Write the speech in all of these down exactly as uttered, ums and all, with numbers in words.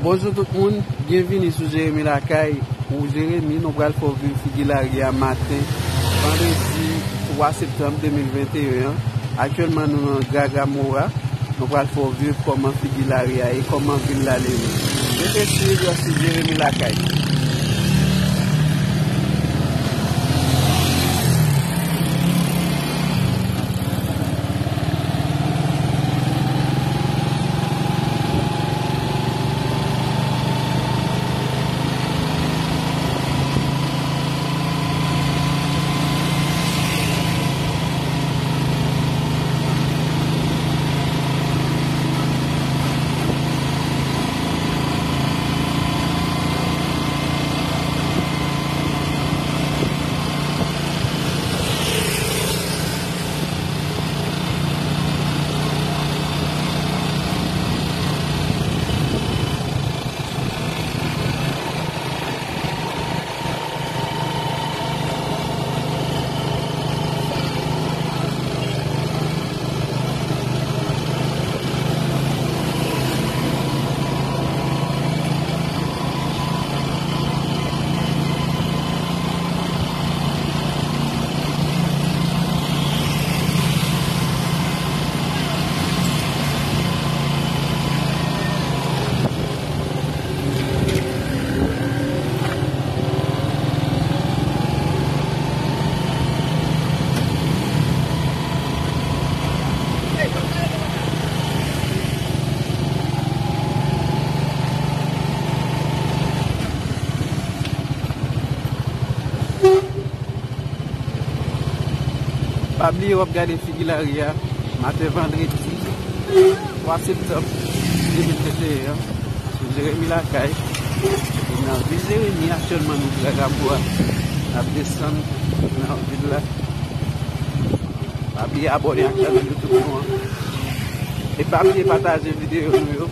Bonjou tout moun, byenvini sou Jeremi Lakay. Pou Jeremi, nou pral fè w viv figi lari a maten, vandredi twa septanm de mil venteyen an. Aktyèlman, nou nan Gragra Mora. Nou pral fè w viv kòman figi lari a ye, kòman vil la leve. Rete swiv sou Jeremi Lakay. Pa bliye w ap gade figi lari a maten vandredi twa septanm de mil venteyen an sou Jeremi Lakay. Nou nan vil Jeremi aktyèlman, nou Gragra Mora. N ap desann nan vil la. Pa bliye abòne ak chanèl YouTube nou an. E pa bliye pataje videyo nou yo.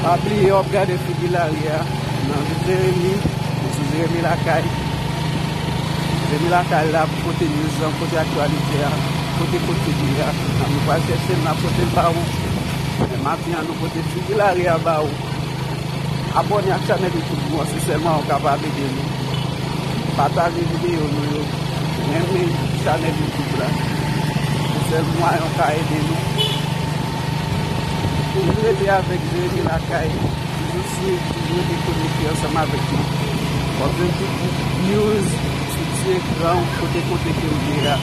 Pa bliye w ap gade figi lari a nan vil Jeremi, nou sou Jeremi Lakay. Jeremi Lakay la pou pote news lan, pote aktyalite a, pote kote li ye a. N ap nou pral chèche l, n ap pote l ba ou. Men maten an, nou pote figi lari a ba ou. Abòne ak chanèl YouTube nou an, se sèlman ou kapab ede nou. Pataje videyo nou yo. Renmen chanèl YouTube la. Se sèl mwayen ou ka ede nou. Toujou rete avèk Jeremi Lakay. Toujou swiv, toujou rete konekte ansanm avèk nou. W ap jwenn tout news sou ti ekran ou kote kote ke ou ye a.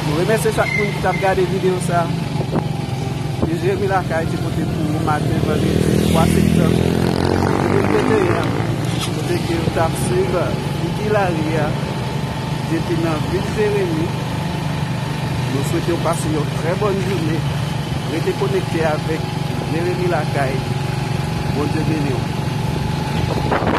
Nou remèsye chak moun ki t ap gade videyo sa. Jeremi Lakay te pote pou ou maten vandredi twa septanm de mil venteyen an, kote ke ou t ap swiv figi lari a depi nan vil Jeremi. Nou swete w pase yon trè bòn jounen. Rete konekte avèk Jeremi Lakay. Bondye beni w.